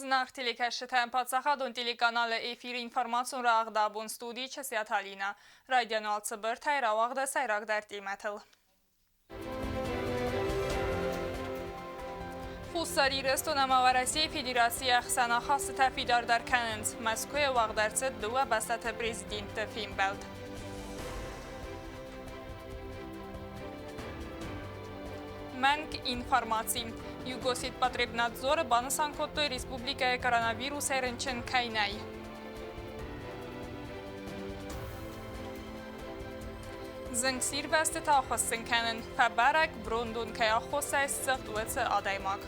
Зынаргъ телекӕсджытӕн паддзахадон телеканалы эфиры информацион рауагъд абон студийы Часиаты Алинӕ. Райдиан уал цыбыртӕй рауагъды сӕйрагдӕр темӕтыл. Хуссар Ирыстон ӕмӕ Уӕрӕсейы Федерацийы ӕхсӕн ахастытӕ фидардӕр кӕнынц. Мӕскуыйы уагъд ӕрцыд дыууӕ бӕстӕты президентты фембӕлд. Мӕнг информаци. Югосетпотребнадзоры банысан кодтой республикӕйы коронавирусӕй рынчын кӕй нӕй. Зынгсирвӕзтытӕ ахуыссын кӕнын фӕбӕрӕг, брондон кӕй аххосӕй ссыгъд, уыцы адӕймаг.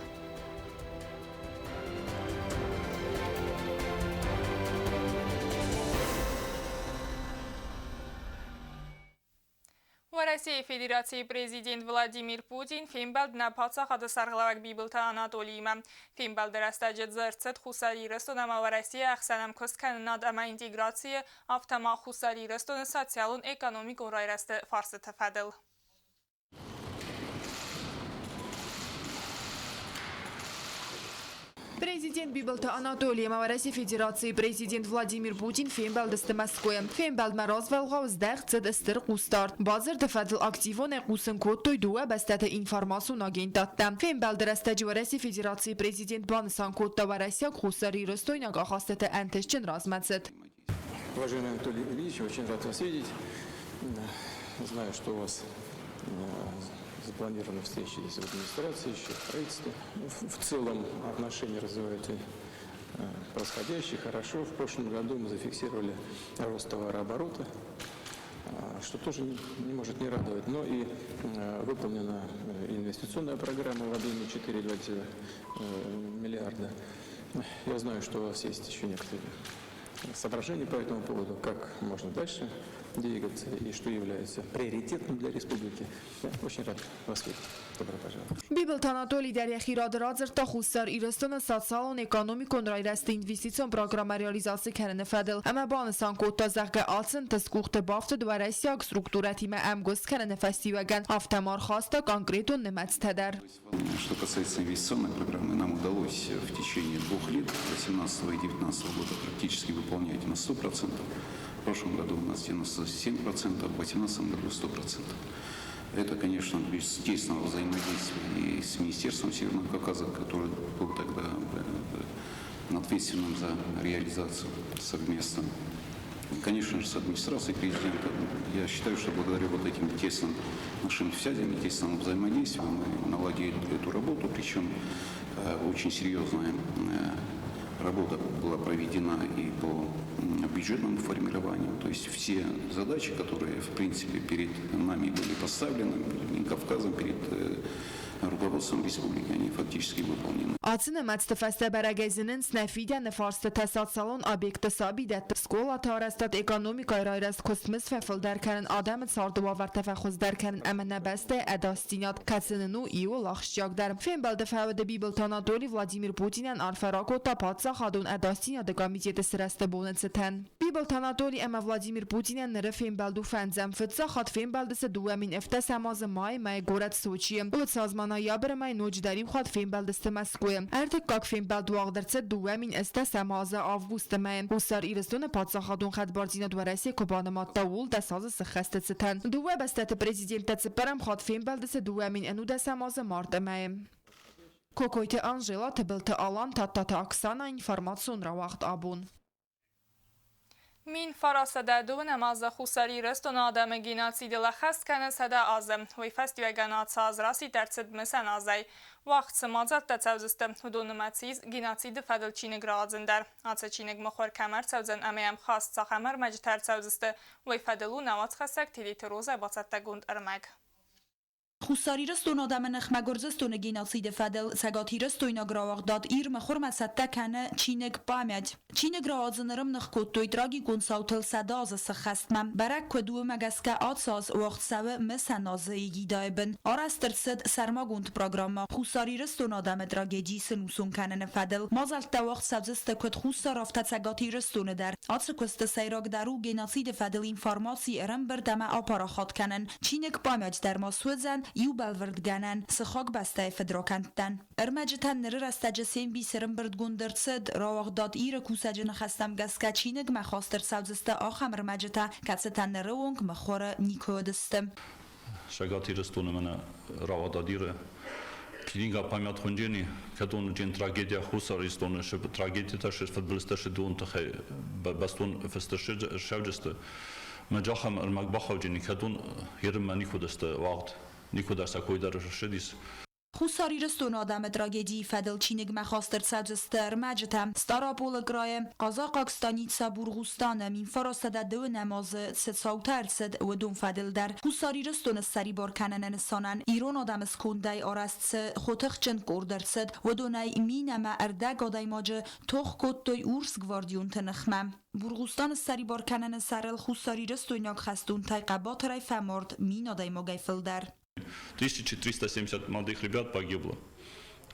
Уӕрӕсейы Федерацийы президент Владимир Путин фембӕлд нӕ паддзахады сӕргълӕууӕг Бибылты Анатолиимӕ. Фембӕлды рӕстӕджы дзырд цыд Хуссар Ирыстон ӕмӕ Уӕрӕсейы ӕхсӕн ӕмкуысткӕнынад ӕмӕ интеграцийы, афтӕ ма Хуссар Ирыстоны социалон-экономикон райрӕзты фарстыты фӕдыл. Президент Бибылты Анатолий ӕмӕ Уӕрӕсейы Федерацийы президент Владимир Путин фембӕлдысты Мӕскуыйы. Фембӕлдмӕ развӕлгъау здӕхт цыд стыр хъусдард. Бадзырды фӕдыл активонӕй хъусын кодтой дыууӕ бӕстӕты информацион агентадтӕ. Фембӕлды рӕстӕджы Уӕрӕсейы Федерацийы президент банысан кодта уӕрӕсейаг-хуссарирыстойнаг ахастыты ӕнтыстджын размӕцыд. Уважаемый Анатолий Ильич, очень рад вас видеть. Знаю, что у вас запланирована встреча здесь в администрации, еще в правительстве. В целом отношения развиваются происходящие хорошо. В прошлом году мы зафиксировали рост товарооборота, что тоже не может не радовать. Но и выполнена инвестиционная программа в объеме 4,2 миллиарда. Я знаю, что у вас есть еще некоторые соображения по этому поводу, как можно дальше двигаться и что является приоритетным для республики. Я очень рад вас видеть. Добро пожаловать. Бибылты Анатолий дӕр йӕхи рады радзырдта Хуссар Ирыстоны социалон-экономикон райрӕзты инвестицион программӕ реализаци кӕныны фӕдыл ӕмӕ банысан кодта, зӕгъгӕ, ацы ӕнтыст къухты бафтыд уӕрӕсейаг структурӕтимӕ ӕмгуыст кӕныны фӕстиуӕгӕн, афтӕ ма ӕрхаста конкретон нымӕцтӕ дӕр. Что касается инвестиционной программы, нам удалось в течение двух лет, 2018 и 2019 года, практически выполнять на 100%. В прошлом году у нас 97%, в 2018 году 100%. Это, конечно, без тесного взаимодействия и с Министерством Северного Кавказа, который был тогда ответственным за реализацию совместно. Конечно же, с администрацией президента. Я считаю, что благодаря вот этим тесным нашим связям и тесному взаимодействию мы наладили эту работу, причем очень серьезная работа была проведена и по бюджетному формированию. То есть все задачи, которые, в принципе, перед нами были поставлены, перед Минкавказом, перед руководством республики, они фактически выполнены. Ацы нымӕцты фӕстӕ бӕрӕгӕй зынынц нӕ фидӕны фарстытӕ социалон объектты сабидӕтты, скъолаты арӕзтад, экономикӕйы райрӕзт, куыстмызд фӕфылдӕр кӕнын, адӕмы царды уавӕртӕ фӕхуыздӕр кӕнын ӕмӕ нӕ бӕстӕйы ӕдасдзинад, кӕцы нын у иууыл ахсджиагдӕр. Фембӕлды фӕуды Бибылты Анатоли Владимир Путинӕн арфӕ ракодта Паддзахадон ӕдасдзинады комитеты сырӕзты боны цытӕн. Бибылты Анатоли ӕмӕ Владимир Путинӕн ныры фембӕлд у фӕндзӕм. Фыццаг хатт фембӕлдысты 2017 азы майы мӕйы горӕт Сочийы. Уыцы аз ма ноябры мӕй ноджыдӕр иу хатт фембӕлдысты Мӕскуыйы. Ӕртыккаг фембӕлд уагъд ӕрцыд 2008 азы августы мӕйы. Хуссар Ирыстоны паддзахадон хӕдбардзинад Уӕрӕсе куы банымадта, ууыл дӕс азы сыххӕсты цытӕн. Дыууӕ бӕстӕты президенттӕ цыппӕрӕм хатт фембӕлдысты 2011 азы марты мӕйы. Кокойты Анжела, Тыбылты Алан, Тадтаты Оксана, информацион рауагъд абон. 1930 азы Хуссар Ирыстоны адӕмы геноцидыл ӕххӕст кӕны 100 азы. Уый фӕстиуӕгӕн ацы аз расидт ӕрцыд мысӕн азӕй. Уагъд цы мадзӕлттӕ цӕудзысты, уыдон нымӕц ис геноциды фӕдыл чиныг рауадзын дӕр. Ацы чиныг мыхуыр кӕм ӕрцӕудзӕн ӕмӕ йӕм хаст цахӕм ӕрмӕджытӕ ӕрцӕудзысты, уый фӕдыл у нӕ уацхӕссӕг Тедеты Розӕ бацӕттӕгонд ӕрмӕг. Хуссар Ирыстоны адӕмы ныхмӕ Гуырдзыстоны геноциды фӕдыл цӕгатирыстойнаг рауагъдад Ир мыхуырмӕ цӕттӕ кӕны чиныг «Память». Чиныг рауадзыны рымных кодтой трагикон цаутыл 100 азы сыххӕстмӕ. Бӕрӕг куыд у, уымӕ гӕсгӕ ацы аз уагъд цӕуы мысӕн азы эгидӕйы бын. Арӕзт ӕрцыд сӕрмагонд программӕ Хуссар Ирыстоны адӕмы трагеди сынусон кӕныны фӕдыл. Мадзӕлттӕ уагъд цӕудзысты куыд Хуссар, афтӕ Цӕгат Ирыстоны дӕр. Ацы куысты сӕйрагдӕр у геноциды фӕдыл информаци ӕрӕмбырд ӕмӕ апарахат кӕнын. Чиныг «Память» дӕр ма суыдзӕн. Иу бӕлвырдгӕнӕн, сыхаг бӕстӕйы фыдракӕндтӕн. Ӕрмӕджытӕн ныры рӕстӕджы се мбис ӕрӕмбырдгонд ӕрцыд, рауагъдад Ир-ы кусӕджы ныхӕстӕм гӕсгӕ чиныгмӕ хаст ӕрцӕудзысты ахӕм ӕрмӕджытӕ, кӕцытӕ ныры онг мыхуыры никуы уыдысты. Цӕгат Ирыстоны мӕнӕ рауагъдад Ир-ы книга «Память хуынджени», кӕдон уыджын трагедия Хуссар Ирыстоны трагедитӕ фыдбылызтӕ сыдон тыххӕй бӕстон фыст ссӕуджысты. Мӕ джахӕм ӕрмӕг бахауджени, кӕдон ерынмӕ никуы уыдысты уагъд, никуы дӕр сӕ кой дӕр ссыдис. Хуссар Ирыстоны адӕмы трагедийы фӕдыл чиныгмӕ хаст ӕрцӕудзысты ӕрмӕджытӕ Стъараполы крайы, Хъазахъаг станицӕ Бургъустаны 1912 азы цы цаутӕ ӕрцыд, уыдон фӕдыл дӕр. Хуссар Ирыстоны ссӕрибар кӕныны нысанӕн ирон адӕмы скондӕй арӕзт цы хотыхджын къорд ӕрцыд, уыдонӕй мин ӕмӕ ӕрдӕг адӕймаджы тох кодтой урсгвардионты ныхмӕ. Бургъустаны ссӕрибар кӕныны сӕрыл хуссарирыстойнаг хӕстонтӕй хъӕбатырӕй фӕмард мин адӕймагӕй фылдӕр. 1370 молодых ребят погибло.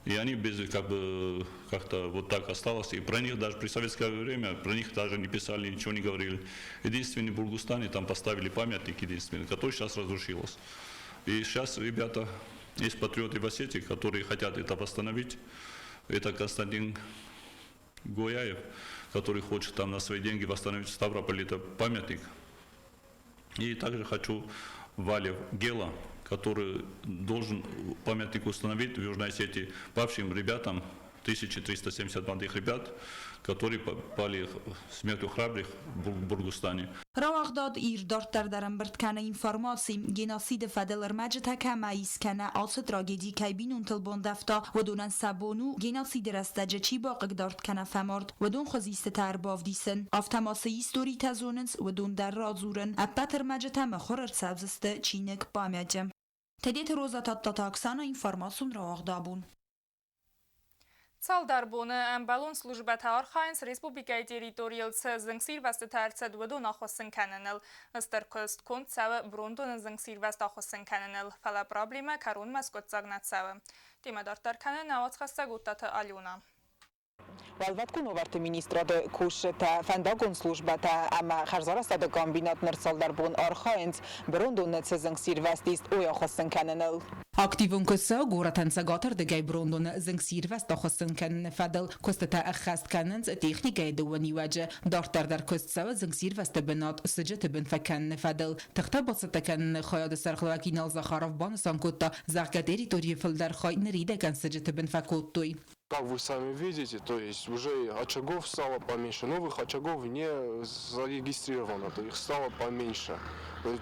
И они без, как бы, как-то вот так осталось. И про них даже при советское время, про них даже не писали, ничего не говорили. Единственный в Бургустане там поставили памятник единственный, который сейчас разрушился. И сейчас ребята, есть патриоты в Осетии, которые хотят это восстановить. Это Константин Гояев, который хочет там на свои деньги восстановить в Ставрополе это памятник. И также хочу Валев Гела, который должен памятник установить в Южной Осетии павшим ребятам, 1370 молодых ребят, которые пали смертью храбрых в Бургустане. Рауагъдад Ир дарддӕр дӕр ӕмбырд кӕны информаци, геноциды фӕдыл ӕрмӕджытӕ кӕмӕ ис кӕнӕ ацы трагеди кӕй бинонтыл бандӕвта, уыдонӕн сӕ бон у, геноциды рӕстӕджы чи бахъыгдард кӕнӕ фӕмард, уыдон хуызистытӕ ӕрбавдисын. Афтӕ ма цы историтӕ зонынц, уыдон дӕр радзурын. Ӕппӕт ӕрмӕджытӕ мыхуыр ӕрцӕудзысты чиныг Память-ы. Тедеты Роза Тадтаты Оксана, информацион рауагъд абон. Цалдӕр боны ӕмбӕлон службӕтӕ архайынц республикӕйы территорийыл цы зынгсирвӕзтытӕ ӕрцыд, уыдон ахуыссын кӕныныл. Стыр куыст конд цӕуы брондоны зынгсирвӕзт ахуыссын кӕныныл, фӕлӕ проблемӕ кӕронмӕ скъуыддзаг нӕ цӕуы. Темӕ дарддӕр кӕны нӕ уацхӕссӕг Уттаты Алена. Уӕлвӕткон уавӕрты министрады кусджытӕ, фӕндагон службӕтӕ ӕмӕ хӕрзарӕзтады комбинат ныр цалдӕр бон архайынц брондоны цы зынгсирвӕзт ис, уый ахуыссын кӕныныл. Активон куыст цӕуы горӕтӕн цӕгатырдыгӕй брондоны зынгсирвӕзт ахуыссын кӕныны фӕдыл. Куыстытӕ ӕххӕст кӕнынц техникӕйы дыууӕ ниуӕджы. Дарддӕр дӕр куыст цӕуы зынгсирвӕзты бынат сыджыты бын фӕкӕныны фӕдыл. Тыхтӕ бацӕттӕ кӕныны хайады сӕргълӕууӕг Инал Захаров банысан кодта, зӕгъгӕ, территорийы фылдӕр хай ныридӕгӕн сыджыты бын фӕкодтой. Как вы сами видите, то есть уже очагов стало поменьше, новых очагов не зарегистрировано, то их стало поменьше.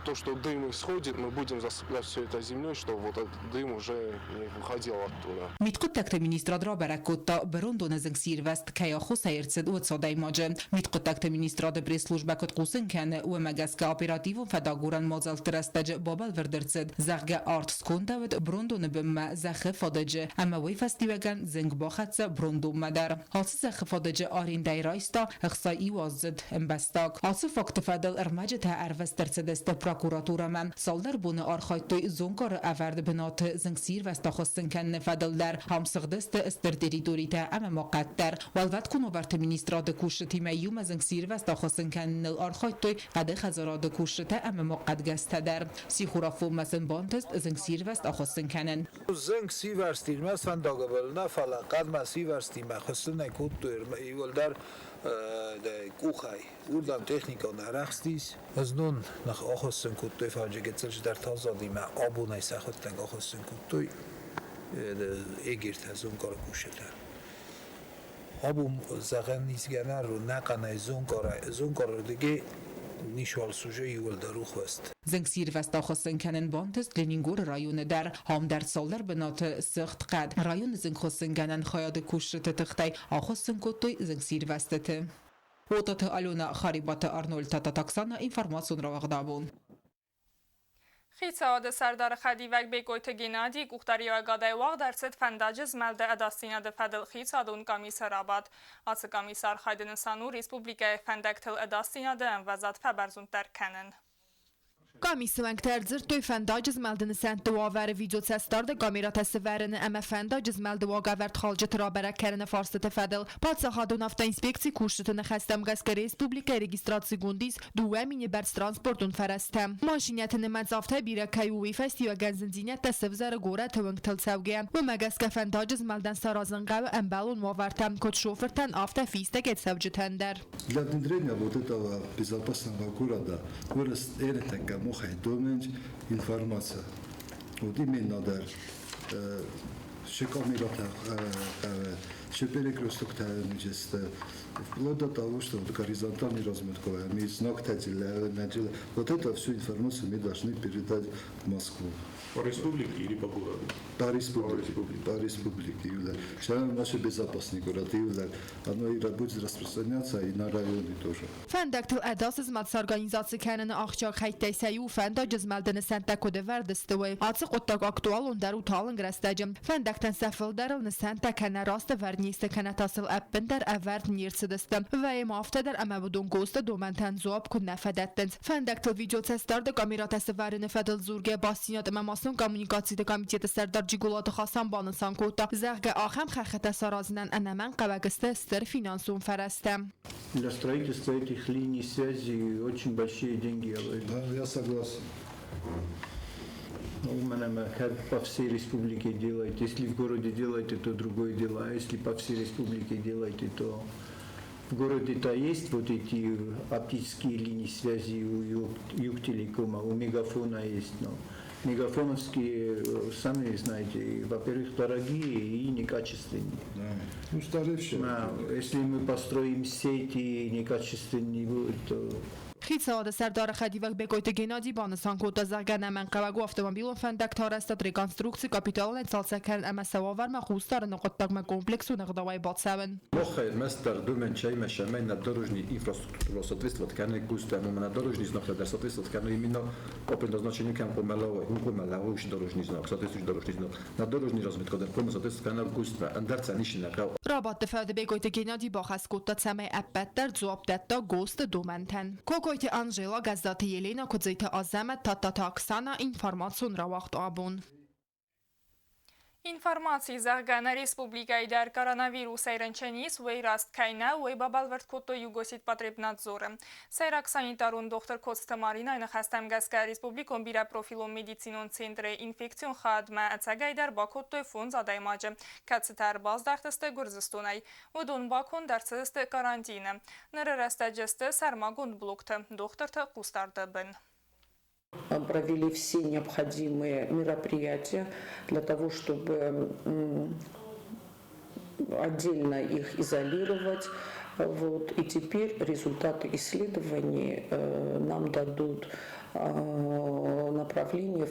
То, что дым исходит, мы будем засыплять все это землей, чтобы вот этот дым уже не выходил оттуда. Мидхъуыддӕгты министрад рабӕрӕг кодта, брондоны зынгсирвӕзт кӕй аххосӕй ӕрцыд, уыцы адӕймаджы. Мидхъуыддӕгты министрады пресс-службӕ куыд хъусын кӕны, уымӕ гӕсгӕ оперативон фӕдагурӕн мадзӕлтты рӕстӕджы бабӕлвырд ӕрцыд, зӕгъгӕ, арт скондӕуыд брондоны бынмӕ зӕххы фадыджы ӕмӕ уый фӕстиуӕгӕн зынг бахӕццӕ брондонмӕ дӕр. Ацы зӕххы фадыджы арендӕйы райста 61-аздзыд ӕмбӕстаг. Ацы факты фӕдыл ӕрмӕджытӕ ӕрвыст ӕрцыдысты прокуратурӕмӕ. Цалдӕр боны архайдтой Зонкъары ӕвӕрд бынаты зынгсирвӕзт ахуыссын кӕныны фӕдыл дӕр. Ам сыгъдысты стыр территоритӕ ӕмӕ ма къаддӕр. Уӕлвӕткон уавӕрты министрады кусджытимӕ иумӕ зынгсирвӕзт ахуыссын кӕныныл архайдтой хъӕды хӕдзарады кусджытӕ ӕмӕ ма хъӕдгӕстӕ дӕр. Сихорафонмӕ сын бантыст зынгсирвӕзт ахуыссын кӕнын. Зынг сивӕрзтимӕ фӕндагыл нӕ, фӕлӕ хъӕдмӕ сивӕрзтимӕ хуыссынӕй кодтой иуылдӕр къухӕй. Уырдӕм техникон арӕхстис. Знон нах ахуыссын кодтой фӕнджы гыццыл чидӕр тазадимӕ, абонӕй сӕхуыдтӕг ахуыссын кодтой егертӕ, зонкъары кусджытӕ. Абон зӕгъӕн ис гӕнӕн нӕхъӕнӕй зонкъарырдыгӕй ничуал сужы иуылдӕр у хӕст. Зынгсирвӕзт ахуыссын кӕнын бантыст Ленингоры районы дӕр. Ам дӕр цалдӕр бынаты сыгъд хъӕд. Районы зынгхуыссынгӕнӕн хайады кусджыты тыхтӕй ахуыссын кодтой зынгсирвӕзтыты. Отаты Алена, Харибаты Арнольд, Татат Оксана, информацион рауагъдабон. Хицауады сӕрдары хӕдивӕг Бекъойты Геннадийы къухдариуӕгадӕй уагъд ӕрцыд фӕндаджы змӕлды ӕдасдзинады фӕдыл хицауадон къамисы рабадт. Ацы къамисы архайды нысан у республикӕйы фӕндӕгтыл ӕдасдзинады ӕмвӕзад фӕбӕрзонддӕр кӕнын. Къамисы уӕнгтӕ ӕрдзырдтой фӕндаджы змӕлды нысӕнтты уавӕры видеоцӕстдарды камерӕтӕ сӕвӕрыны ӕмӕ фӕндаджы змӕлды уагӕвӕрд халджыты рабӕрӕг кӕныны фарстыты фӕдыл. Паддзахадон автоинспекцийы кусджыты ныхӕстӕм гӕсгӕ республикӕйы регистрацигонд ис 2000 бӕрц транспортон фӕрӕзтӕ. Машинӕты нымӕц афтӕ бирӕ кӕй у, уый фӕстиуӕгӕн зындзинӕдтӕ сӕвзӕры горӕты уынгтыл цӕугӕ. Уымӕ гӕсгӕ фӕндаджы змӕлдӕн саразын хъӕуы ӕмбӕлон уавӕртӕ, куыд шофыртӕн, афтӕ фистӕгӕй цӕуджытӕн дӕр. Для внедрения вот этого безопасного города вырос ӕртӕккӕ домӕнть информация. Вот именно дӕр ше камерата ше перекресток вплоть до того, что вот горизонтальный разметка, знак вот это всю информацию мы должны передать в Москву. По республике или по городу? По республике. По республике. Сейчас наш безопасный город. Оно и будет распространяться и на районы тоже. Фӕндӕгтыл ӕдас змӕлд сорганизаци кӕныны ахсджиаг хӕйттӕй сӕ иу фӕндаджы змӕлды нысӕнттӕ куыд ӕвӕрд сты, уый. Ацы хъуыддаг актуалондӕр у талынг рӕстӕджы. Фӕндӕгтӕн сӕ фылдӕрыл нысӕнттӕ кӕнӕ раст ӕвӕрд не сты, кӕнӕ та сыл ӕппындӕр ӕвӕрд не рцыдысты. Вӕййы ма афтӕ дӕр, ӕмӕ уыдон ГОСТ-ы домӕнтӕн дзуапп куыд нӕ фӕдӕттынц. Фӕндӕгтыл видеоцӕстдарды камерӕтӕ сӕвӕрыны фӕдыл дзургӕ бастдзинад ӕмӕ массон коммуникациты комитеты сӕрдар Джиголаты Хасан банысан кодта, зӕгъгӕ, ахӕм хӕххытӕ саразынӕн ӕнӕмӕнгхъӕуӕг сты стыр финансон фӕрӕзтӕ. Для строительства этих линий связи очень большие деньги. Да, я согласен. Ну, как по всей республике делаете. Если в городе делаете, то другое дело. А если по всей республике делаете, то в городе-то есть вот эти оптические линии связи у Югтелекома, у Мегафона есть, но мегафоновские, сами знаете, во-первых, дорогие и некачественные. Да. Ну, устаревшие. Да, если мы построим сети некачественные будут, то Хицауады сӕрдары хӕдивӕг Бекъойты Геннадий банысан кодта, зӕгъгӕ, ӕнӕмӕнгхъӕуӕг у автомобилон фӕндӕгты арӕзтад, реконструкци, капиталонӕй цалцӕг кӕнын ӕмӕ сӕ уавӕрмӕ хъусдарыны хъуыддагмӕ комплексон ӕгъдауӕй бацӕуын. Мах ӕрмӕстдӕр домӕн чаймӕ, цӕмӕй нӕ дорожный инфраструктура соответствовать кӕны ГОСТ-ӕн, ӕмӕ нӕ дорожный знактӕ дӕр соответствовать кӕны именно по предназначению кӕм хъуамӕ лӕууой, уым хъуамӕ лӕууой дорожный знак, соответствующий дорожный знак. Нӕ дорожный разметка дӕр хъуамӕ соответствовать кӕна ГОСТ-мӕ, ӕндӕр цӕ ницы нӕ хъӕуы. Рабадты фӕуды Бекъойты Геннадий бахӕс кодта, цӕмӕй ӕппӕт дӕр дзуапп дӕтта ГОСТ-ы домӕнтӕн. Кокойты Анжела, Гӕззаты Елена, Куыдзойты Азӕмӕт, Тадтаты Оксана, информацион рауагъд «Абон». Информаци, зӕгъгӕ, нӕ республикӕйы дӕр коронавирусӕй рынчын ис, уый раст кӕй нӕу, уый бабӕлвырд кодтой Югосетпотребнадзоры. Сӕйраг санитарон дохтыр Коцты Маринайы ныхӕстӕм гӕсгӕ республикон бирӕпрофилон медицинон центры инфекцион хайадмӕ ӕцӕгӕйдӕр бакодтой фондз адӕймаджы, кӕцытӕ ӕрбаздӕхтысты Гуырдзыстонӕй. Уыдон баконд ӕрцыдысты карантины. Ныры рӕстӕджы сты сӕрмагонд блокты дохтырты хъусдарды бын. Провели все необходимые мероприятия для того, чтобы отдельно их изолировать. Вот. И теперь результаты исследований нам дадут направление,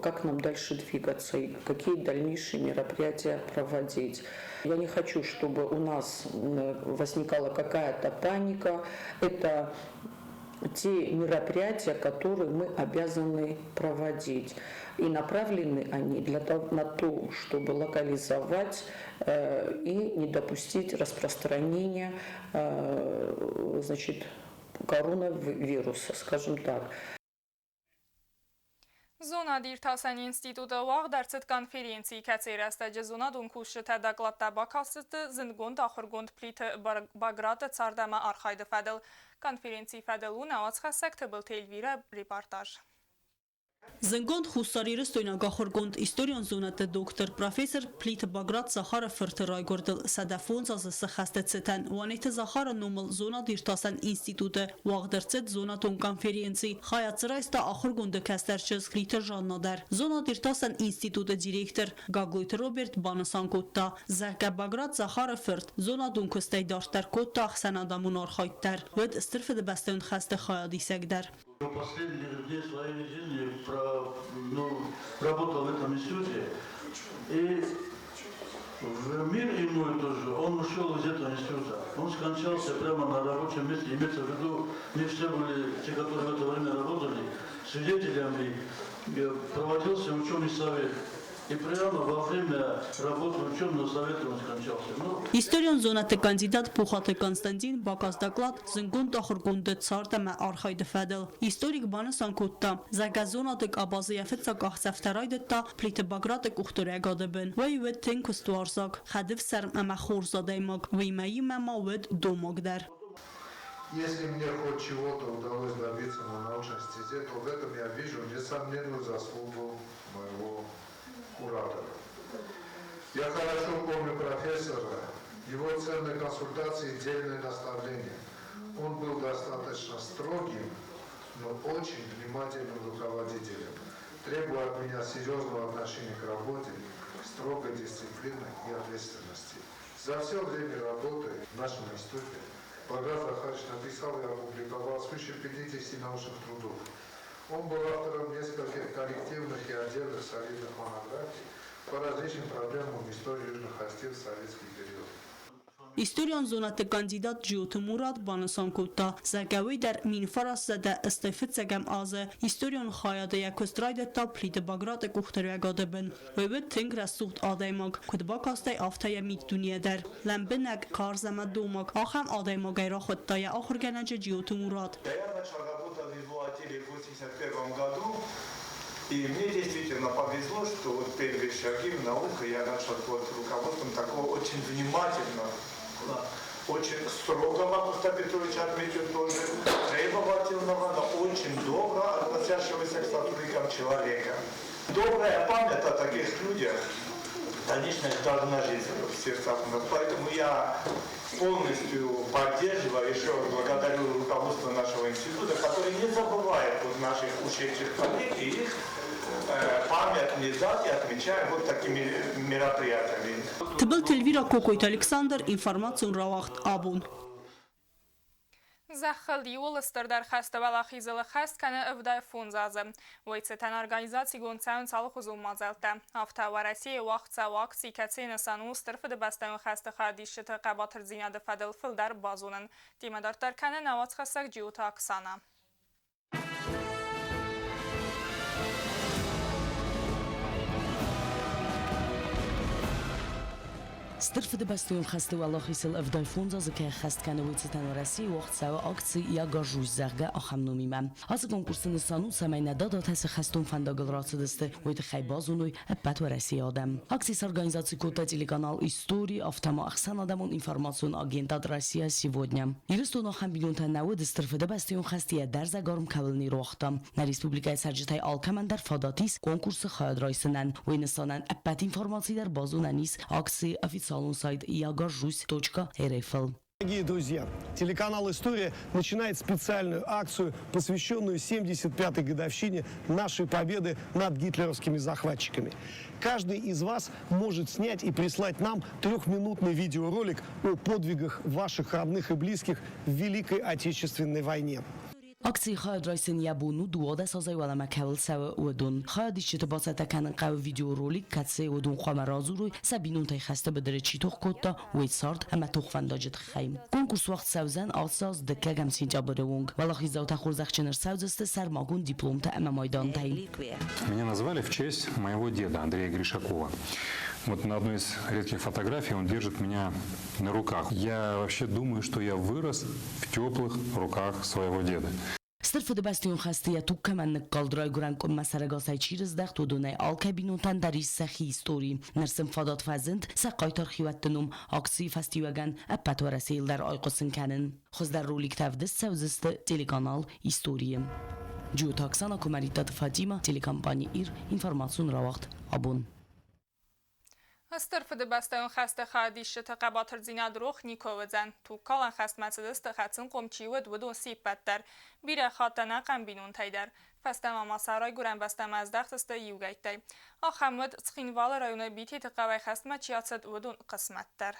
как нам дальше двигаться и какие дальнейшие мероприятия проводить. Я не хочу, чтобы у нас возникала какая-то паника. Это те мероприятия, которые мы обязаны проводить. И направлены они на то, чтобы локализовать и не допустить распространения значит, коронавируса, скажем так. Зонад-иртасӕн институты уагъд ӕрцыд конференци, кӕцыйы рӕстӕджы зонадон кусджытӕ докладтӕ бакастысты зындгонд ахуыргонд Плиты Баграты цард ӕмӕ архайды фӕдыл. Конференцийы фӕдыл у нӕ уацхӕссӕг Тыбылты Эльвирӕ репортаж. Зындгонд хуссарирыстойнаг ахуыргонд, историон зонӕдты доктор, профессор Плиты Баграт Захары фырты райгуырдыл 105 азы сӕххӕсты цытӕн Уанеты Захары номыл зонад-иртасӕн институты уагъд ӕрцыд зонадон конференци. Хайад дзы райста ахуыргонды кӕстӕр чызг Плиты Жанна дӕр. Зонад-иртасӕн институты директор Гаглойты Роберт банысан кодта, зӕгъгӕ Баграт Захары фырт зонадон куыстӕй дарддӕр кодта ӕхсӕнадӕмон архайд дӕр. Уыд Стыр Фыдыбӕстӕйон хӕсты хайадисӕг дӕр. До последних дней своей жизни ну, работал в этом институте. И в мир иной тоже он ушел из этого института. Он скончался прямо на рабочем месте. Имеется в виду, не все были, те, которые в это время работали, свидетелями. Проводился ученый совет. И прямо во время работы ученого совета он скончался. Ну, Историон зонадты кандидат Пухаты Константин бакаст доклад зындгонд ахуыргонды цард ӕмӕ архайды фӕдыл. Историк банысан кодта, зӕгъгӕ, зонады къабазы йӕ фыццаг къахдзӕфтӕ райдыдта Плиты Баграты къухдариуӕгады бын. Уый уыд тынг куыстуарзаг, хӕдӕфсарм ӕмӕ хорз адӕймаг, уыимӕ иумӕ ма уыд домаг дӕр. Если мне хоть чего-то удалось добиться на научной стезе, то в этом я вижу несомненную заслугу моего куратора. Я хорошо помню профессора, его ценные консультации и дельные наставления. Он был достаточно строгим, но очень внимательным руководителем, требуя от меня серьезного отношения к работе, строгой дисциплины и ответственности. За все время работы в нашем институте Баграт Захарович написал и опубликовал свыше 50 научных трудов. Он был автором нескольких коллективных и отдельных солидных монографий по различным проблемам истории Южных Осетин в советский период. Историон зонадты кандидат Джиоты Мурат банысан кодта, зӕгъгӕ, уый дӕр 1985 азы историон хайады йӕ куыст райдыдта Плиты Баграты къухдариуӕгады бын. Уый уыд тынг рӕсугъд адӕймаг, куыд бакастӕй, афтӕ йӕ миддунейӕ дӕр. Лӕмбынӕг, карз ӕмӕ домаг, ахӕм адӕймагӕй рахуыдта йӕ ахуыргӕнӕджы Джиоты Мурат. Я начал работать в его отделе в 1981 году. И мне действительно повезло, что вот первые шаги в науке я начал под руководством такого очень внимательного, очень строгого, Коста Петровича отметил тоже, требовательного, но очень добро относящегося к сотрудникам человека. Добрая память о таких людях, конечно, должна жить в сердцах у нас. Поэтому я полностью поддерживаю, еще раз благодарю руководство нашего института, который не забывает вот наших ушедших коллег и их памятные даты отмечаем вот такими мероприятиями. Тыбылты Эльвира, Кокойты Александр, информацион рауагъд Абон. Зӕххыл иууыл стырдӕр хӕсты уӕлахизыл ӕххӕст кӕны 75 азы. Уый цытӕн организацигонд цӕуынц алыхуызон мадзӕлттӕ. Афтӕ Уӕрӕсейы уагъд цӕуы акци, кӕцыйы нысан у Стыр Фыдыбӕстӕйон хӕсты хайадисджыты хъӕбатырдзинады фӕдыл фылдӕр базонын. Темӕ дарддӕр кӕны нӕ уацхӕссӕг Джиоты Оксана. Стыр Фыдыбӕстӕйон хӕсты уӕлахизыл 75 азы кӕй ӕххӕст кӕны, уый цытӕн Уӕрӕсейы уагъд цӕуы акци Я горжусь, зӕгъгӕ, ахӕм номимӕ. Ацы конкурсы нысан у, цӕмӕй нӕ дадатӕ цы хӕстон фӕндагыл рацыдысты, уый тыххӕй базоной ӕппӕт Уӕрӕсейы адӕм. Акци сорганизаци кодта телеканал Истори, афтӕ ма ӕхсӕнадӕмон информацион агентад Россия сегодня. Ирыстоны ахӕм бинонтӕ нӕ уыд, Стыр Фыдыбӕстӕйон хӕсты йӕ дӕрзӕг арм кӕуыл не руагъта. Нӕ республикӕйы цӕрджытӕй алкӕмӕн дӕр фадат ис конкурсы хайад райсынӕн. Уый нысанӕн ӕппӕт информаци дӕр базонӕн ис акцийы официалон сайт ягожусь.рф-ыл. Дорогие друзья, телеканал «История» начинает специальную акцию, посвященную 75-й годовщине нашей победы над гитлеровскими захватчиками. Каждый из вас может снять и прислать нам трехминутный видеоролик о подвигах ваших родных и близких в Великой Отечественной войне. Акцийы хайад райсын йӕ бон у, 12 азӕй уӕлӕмӕ кӕуыл цӕуы, уыдон. Хайадисджыты бацӕттӕ кӕнын хъӕуы видеоролик, кӕцыйы уыдон хъуамӕ радзурой, сӕ бинонтӕй хӕсты быдыры чи тох кодта, уый цард ӕмӕ тохвӕндаджы тыххӕй. Конкурс уагъд цӕудзӕн ацы аз дыккӕгӕм сентябры онг. Уӕлахиздзаутӕ хорзӕхджын ӕрцӕудзысты сӕрмагонд дипломтӕ ӕмӕ майдантӕй. Меня назвали в честь моего деда Андрея Гришакова. Вот на одной из редких фотографий он держит меня на руках. Я вообще думаю, что я вырос в теплых руках своего деда. Стыр Фыдыбӕстӕйон хӕсты йӕ туг кӕмӕн ныккалд, райгуырӕн къуыммӕ сӕрӕгасӕй чи рыздӕхт, уыдонӕй алкӕй бинонтӕн дӕр ис сӕхи истори. Ныр сын фадат фӕзынд сӕ хъайтар хиуӕтты ном акцийы фӕстиуӕгӕн ӕппӕт Уӕрӕсейыл дӕр айхъуысын кӕнын. Хуыздӕр роликтӕ ӕвдыст цӕудзысты телеканал Историйы. Джиоты Оксана, Куымӕридтаты Фатимӕ, телекомпани Ир, информацион рауагъд Абон. Стыр Фыдыбӕстӕйон хӕсты хайадисджыты хъӕбатырдзинад рох никуы уыдзӕн. Тугкалӕн хӕстмӕ цыдысты, хӕцынхъом чи уыд, уыдон се ппӕт дӕр. Бирӕ хатт ӕнӕхъӕн бинонтӕй дӕр. Фӕстӕмӕ ма сӕ райгуырӕн бӕстӕмӕ ӕздӕхтысты иугӕйттӕй. Ахӕм уыд, Цхинвалы районы Битеты хъӕуӕй хӕстмӕ чи ацыд, уыдон хъысмӕт дӕр.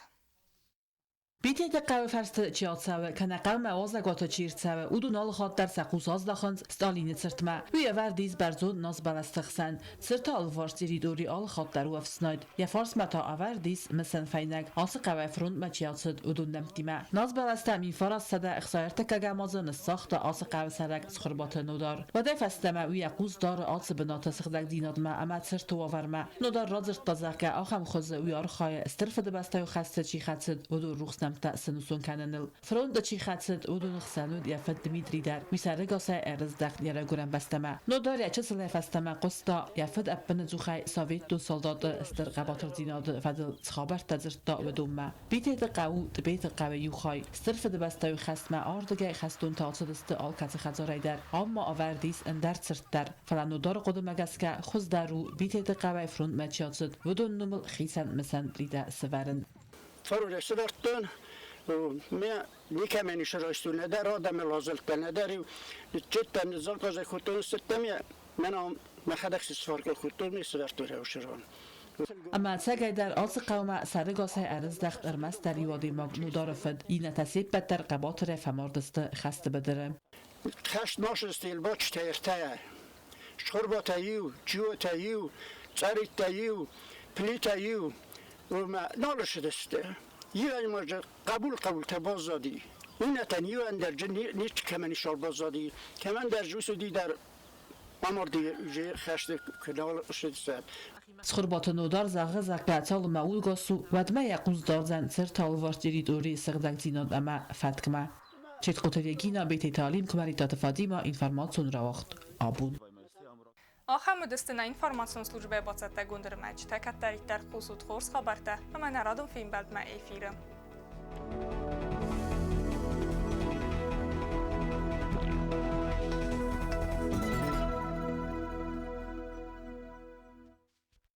Битеты хъӕуы фӕрсты чи ацӕуы, кӕнӕ хъӕумӕ уазӕгуаты чи рцӕуы, уыдон алы хатт дӕр сӕ хъус аздахынц Сталины цыртмӕ. Уый ӕвӕрд ис бӕрзонд назбӕлӕсты хсӕн. Цырты алыварс территори алы хатт дӕр у ӕфснайд. Йӕ фарсмӕ та ӕвӕрд ис мысӕн фӕйнӕг, ацы хъӕуӕй фронтмӕ чи ацыд, уыдон нӕмттимӕ. Назбӕлӕстӕ 1993 азы ныссагъта ацы хъӕуы цӕрӕг Цхуырбаты Нодар. Уӕдӕй фӕстӕмӕ уый йӕ хъус дары ацы бынаты сыгъдӕгдзинадмӕ ӕмӕ цырты уавӕрмӕ. Нодар радзырдта, зӕгъгӕ, ахӕм хуызы уый архайы, Стыр Фыдыбӕстӕйы хӕсты чи хӕцыд, уыдон рухс нӕмттӕ сӕнусон кӕныныл. Фронты чи хӕцыд, уыдоны хсӕн уыд йӕ фыд Дмитрий дӕр. Уый сӕрыгасӕй ӕрыздӕхт йӕ райгуырӕн бӕстӕмӕ. Нодар йӕ чысылӕй фӕстӕмӕ хъуыста, йӕ фыд ӕппыныдзухӕй советон салдаты стыр хъӕбатырдзинады фӕдыл цы хабӕрттӕ дзырдта, уыдонмӕ. Битеты хъӕу у Тъбеты хъӕуы иу хай. Стыр Фыдыбӕстӕйы хӕстмӕ ардыгӕй хӕстонтӕ ацыдысты алкӕцы хӕдзарӕй дӕр. Ам ма ӕвӕрд ис ӕндӕр цырт дӕр. Фӕлӕ Нодары хъуыдымӕ гӕсгӕ, хуыздӕр у, Битеты хъӕуӕй фронтмӕ чи ацыд, уыдон номыл хицӕн мысӕн плитӕ сӕвӕрын. Фаролӕ сӕвӕрдтон, ме никӕмӕн ис райстон, нӕдӕр адӕмы лазӕлттӕ, нӕдӕр иу ныццыдтӕн, ныззакъазӕй кодтон, ссыдтӕн мӕнӕ мӕхӕдӕг сфаркъыл кодтон, ме сӕвӕрдтон рӕусырон. Ӕмӕ ӕцӕгӕйдӕр ацы хъӕумӕ сӕрыгасӕй ӕрыздӕхт ӕрмӕстдӕр иу адӕймаг Нодары фыд, иннӕтӕ се ппӕт дӕр хъӕбатырӕй фӕмардысты хӕсты быдыры. Хӕст ма сысты Елбачытӕ ӕртӕйӕ. Схуырбатӕ иу, Джиотӕ иу, Цъӕриттӕ иу, Плитӕ иу. Уымӕ нал ссыдысты. Иу хъӕбул-хъӕбултӕ баззади. Иннӕтӕн иу ӕндӕр ничи кӕмӕн ис баззади, кӕмӕндӕр ус уыди дӕр амарди хӕсты куы нал ссыдысты. Цхуырбаты Нодар зӕгъы, зӕгъгӕ, цалынмӕ удгас у, уӕдмӕ йӕ хъус дардзӕн цырты алыварс территорийы сыгъдӕгдзинад ӕмӕ фӕткмӕ. Четкъоты Регина, Бететы Алим, Куымӕридтаты Фатимӕ, информацион рауагъд абон. Ахӕм уыдысты нӕ информацион службӕйы бацӕттӕгонд ӕрмӕджытӕ. Кӕддӕриддӕр хъусут хорз хабӕрттӕ ӕмӕ нӕ радон фембӕлдмӕ эфиры.